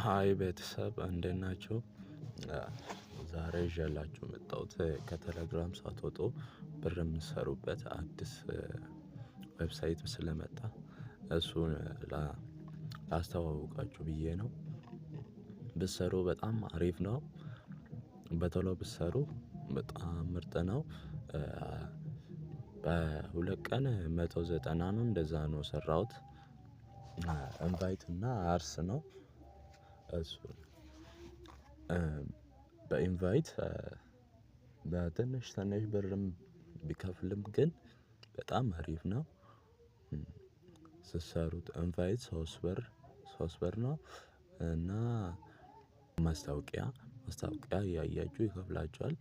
Hi ቤተሰብ፣ እንዴት ናችሁ? ዛሬ ይዤላችሁ የመጣሁት ከቴሌግራም ሳትወጡ ብር የምትሰሩበት አዲስ website ስለመጣ እሱን ላስተዋውቃችሁ ብዬ ነው። ብትሰሩ በጣም አሪፍ ነው። በቶሎ ብትሰሩ በጣም ምርጥ ነው። በ2 ቀን 190 ነው፣ እንደዛ ነው ሰራሁት። Invite እና ads ነው እሱ። በ invite በትንሽ ትንሽ ብርም ቢከፍልም ግን በጣም አሪፍ ነው። ስትሰሩት invite 3 ብር 3 ብር ነው እና ማስታወቂያ እያያችሁ ይከፍላችኋል።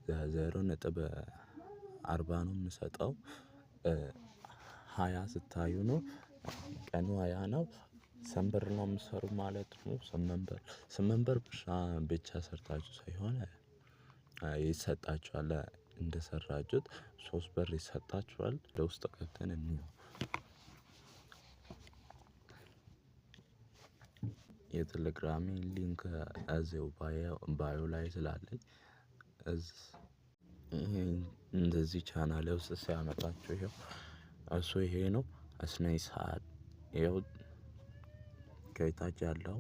0.40 ነው የምሰጠው። 20 ስታዩ ነው፣ ቀኑ 20 ነው። ስንት ብር ነው የምትሰሩ ማለት ነው? 8 ብር። 8 ብር ብቻ ሰርታችሁ ሳይሆን ይሰጣችኋል። እንደሰራችሁት 3 ብር ይሰጣችኋል። ለውስጥ ገብተን እንየው። የቴሌግራሜ link እዚው bio ላይ ስላለኝ እንደዚህ ቻናል ውስጥ ሲያመጣችሁ ይኸው እሱ ይሄ ነው። Snice ad፣ ይኸው ከታች ያለው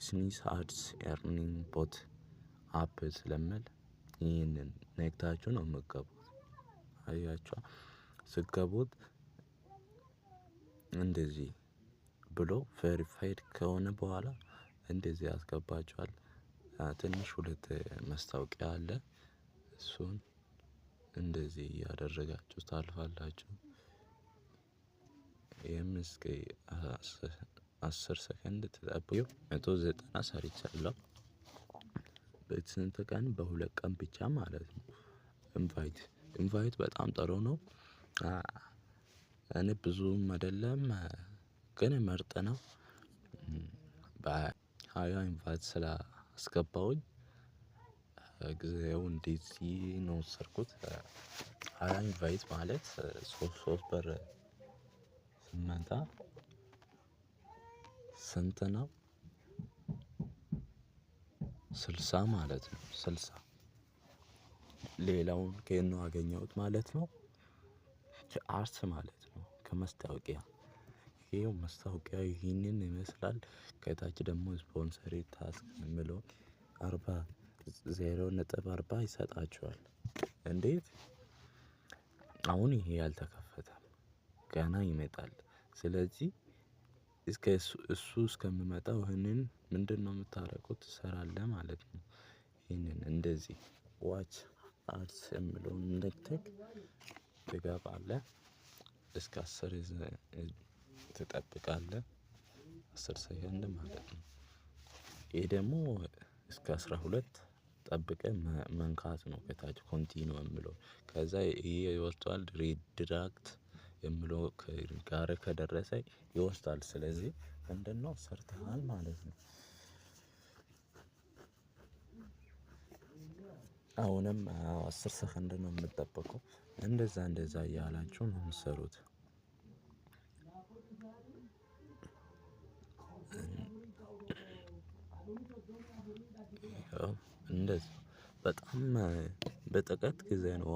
Snice ads earning bot app ስለምል ይህንን ነክታችሁ ነው የምትገቡት። አያችሁ፣ ስትገቡት እንደዚህ ብሎ verified ከሆነ በኋላ እንደዚህ ያስገባችኋል። ትንሽ ሁለት ማስታወቂያ አለ። እሱን እንደዚህ እያደረጋችሁ ታልፋላችሁ። ይህም እስከ 10 ሰከንድ ትጠብቁ። 190 ሰርቻለሁ። በስንት ቀን? በ2 ቀን ብቻ ማለት ነው። Invite በጣም ጥሩ ነው። እኔ ብዙም አይደለም ግን ምርጥ ነው። በ20 invite ስላስገባሁኝ ጊዜው እንደዚህ ነው ወሰድኩት። 20 invite ማለት ሶስት ሶስት ብር ስመታ ስንት ነው? 60 ማለት ነው። 60 ሌላውን ከየት ነው አገኘሁት ማለት ነው? Ads ማለት ነው፣ ከመስታወቂያ። ይሄው ማስታወቂያ ይህንን ይመስላል። ከታች ደግሞ sponsor task የሚለው 40፣ 0.40 ይሰጣችኋል። እንዴት? አሁን ይሄ ያልተከፈተም ገና ይመጣል። ስለዚህ እስከ እሱ እስከሚመጣው ይህንን ምንድነው የምታደርጉት? ትሰራለህ ማለት ነው። ይህንን እንደዚህ watch ads የሚለውን ነክተህ ትገባለህ። እስከ 10 ትጠብቃለህ። 10 ሰከንድ ማለት ነው። ይሄ ደግሞ እስከ 12 ጠብቀህ መንካት ነው። ከታች continue የሚለው፣ ከዛ ይሄ ይወስደዋል። Redirect የሚለው ጋር ከደረሰ ይወስዳል። ስለዚህ ምንድነው፣ ሰርተሃል ማለት ነው። አሁንም 10 ሰከንድ ነው የምጠበቀው። እንደዛ እንደዛ እያላችሁ ነው የምትሰሩት። እንደዛ በጣም በጥቂት ጊዜ ነው።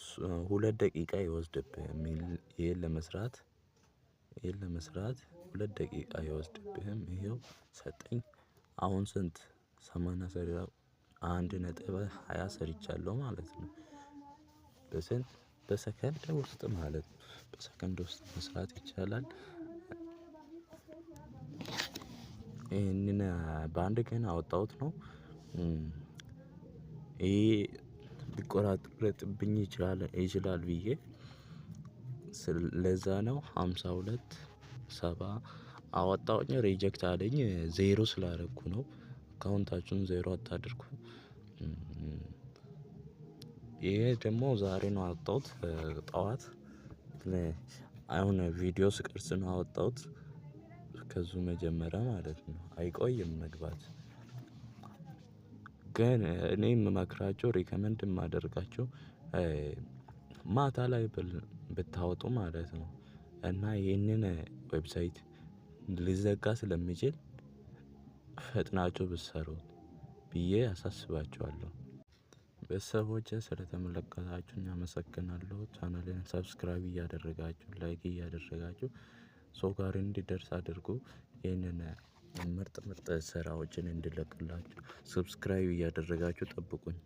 2 ደቂቃ አይወስድብህም። ይሄን ለመስራት 2 ደቂቃ አይወስድብህም። ይኸው ሰጠኝ። አሁን ስንት? 80 ሰሪ፣ 1.20 ሰርቻለሁ ማለት ነው። በስንት? በሰከንድ ውስጥ ማለት ነው። በሰከንድ ውስጥ መስራት ይቻላል። ይሄንን በአንድ ቀን አወጣሁት ነው። ይሄ ሊቆራረጥብኝ ይችላል ብዬ ለዛ ነው። 52፣ 70 አወጣሁኝ፣ reject አለኝ፣ ዜሮ ስላደረኩ ነው። Account ኣችሁን ዜሮ አታድርጉ። ይሄ ደግሞ ዛሬ ነው አወጣሁት ጠዋት። አሁን ቪዲዮ ስቀርጽ ነው አወጣሁት። ከዙ መጀመሪያ ማለት ነው። አይቆይም መግባት። ግን እኔ የምመክራቸው፣ recommend የማደርጋቸው ማታ ላይ ብታወጡ ማለት ነው። እና ይህንን website ሊዘጋ ስለሚችል ፈጥናችሁ ብትሰሩት ብዬ አሳስባችኋለሁ። ቤተሰቦቼ ስለተመለከታችሁኝ አመሰግናለሁ። ቻናሌን subscribe እያደረጋችሁ፣ like እያደረጋችሁ ሰው ጋር እንዲደርስ አድርጉ። ይህንን ምርጥ ምርጥ ስራዎችን እንድለቅላችሁ subscribe እያደረጋችሁ ጠብቁኝ።